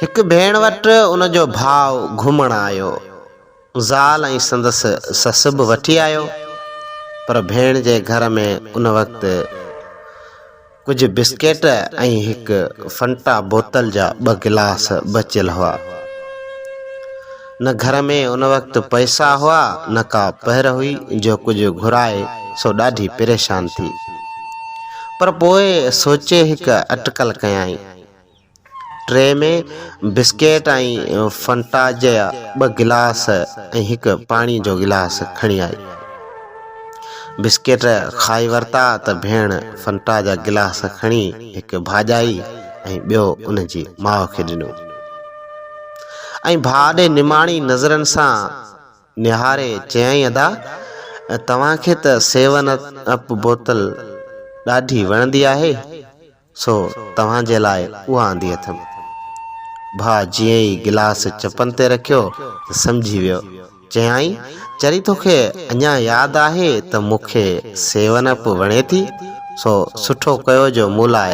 هڪ ڀيڻ وٽ ان جو ڀاء گهمڻ آيو. زال ۽ سندس سس به وٺي آيو. پر ڀيڻ جي گهر ۾ ان وقت ڪجهه بسڪيٽ ۽ هڪ فنٽا بوتل جا ٻه گلاس بچيل هئا. نه گهر ۾ ان وقت پئسا هئا نه ڪا پهر هئي جو ڪجهه گهرائي سو ڏاڍي پريشان ٿي. پر پوء سوچي هڪ اٽڪل ڪيائين. ٽري ۾ بسڪيٽ ۽ فنٽا جا ٻه گلاس ۽ هڪ پاڻي جو گلاس کڻي آئي. بسڪيٽ کائي ورتا ته ڀيڻ فنٽا جا گلاس کڻي هڪ ڀاڄائي ۽ ٻيو ان جي ماء کي ڏنو ۽ ڀاء ڏي نماڻي نظرن سان نهاري چيائين ادا توهان کي ته سيون اپ بوتل ڏاڍي وڻندي آهي. سو توهان جي لاء اها آندي اٿم. ڀاء جيئن ئي گلاس چپن تي رکيو ته سمجهي ويو. چيائين، چري توکي اڃا ياد آهي ته مون کي سيون اپ وڻي ٿي، سو سٺو ڪيو جو مون لاء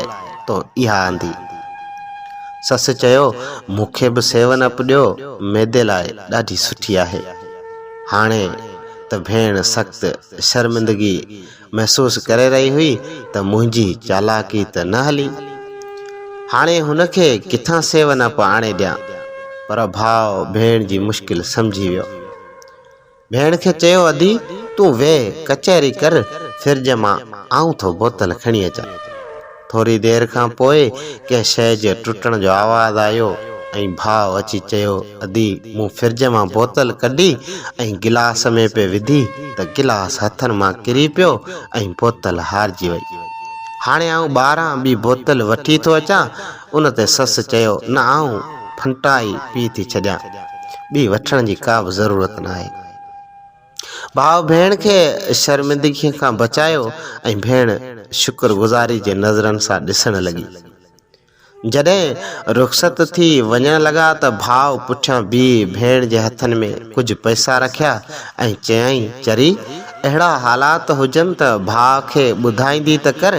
تو اها آندي. سس چيو، مون کي به سيون اپ ڏيو، معدي لاء ڏاڍي سٺي آهي. هاڻي ته ڀيڻ سخت شرمندگي محسوس ڪري رهي هئي ته منهنجي چالاڪي ته نه هلي. هاڻي هن کي ڪٿان سيون اپ آڻي ڏيان. پر ڀاء ڀيڻ جي مشڪل سمجهي ويو. ڀيڻ کي چيو ادي تون ويهه ڪچهري ڪر فرج مان آئون ٿو بوتل کڻي اچان. ٿوري دير کان پوء ڪنهن شيء جي ٽٽڻ جو آواز آيو ۽ ڀاء اچي چيو، ادي مون فرج مان بوتل ڪڍي ۽ گلاس ۾ پئي وڌي ته گلاس هٿن مان ڪري پيو ۽ بوتل هارجي وئي. هاڻي آئون ٻاهران ٻي بوتل وٺي ٿو اچان. ان تي سس چيو، نه آئون ڦنٽا ئي پي ٿي ڇڏيان، ٻي وٺڻ جي ڪا به ضرورت ناهي. ڀاء ڀيڻ کي شرمندگيء کان بچايو ۽ ڀيڻ شڪر گذاري جي نظرن سان ڏسڻ لڳي. جڏهن رخصت ٿي وڃڻ لڳا ته ڀاء پٺيان بيهي ڀيڻ جي هٿن ۾ ڪجهه پئسا رکيا ۽ چيائين، چري، اهڙا حالات هجن ته ڀاء کي ٻڌائيندي ته ڪر،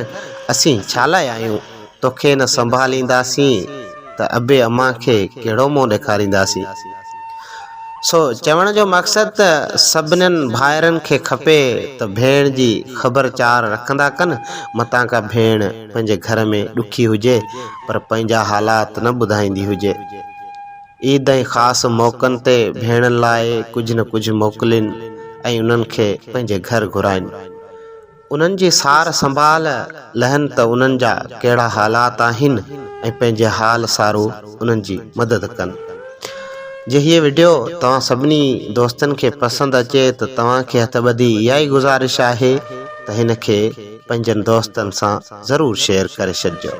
اسين ڇا لاء آهيون؟ توکي نه سنڀالينداسين ته ابي امان کي ڪهڙو منهن ڏيکارينداسين. سو چوڻ جو مقصد ته سڀنين ڀائرن کي کپي ته ڀيڻ جي خبر چار رکندا ڪن، متان ڪا ڀيڻ پنهنجي گهر ۾ ڏکي هجي پر پنهنجا حالات نه ٻڌائيندي هجي. عيد ۽ خاص موقعن تي ڀيڻن لاء ڪجهه نه ڪجهه موڪلين ۽ انهن کي پنهنجي گهر گهرائين. انهن جي سار سنڀال لهن ته انهن جا ڪهڙا حالات آهن ۽ پنهنجي حال سارو انهن جي مدد ڪن. جي هيء وڊيو توهان سڀني دوستن کي پسند اچي ته توهان کي هٿ ٻڌي اها ئي گذارش آهي ته هن کي پنهنجن دوستن سان ضرور شيئر ڪري ڇڏجو.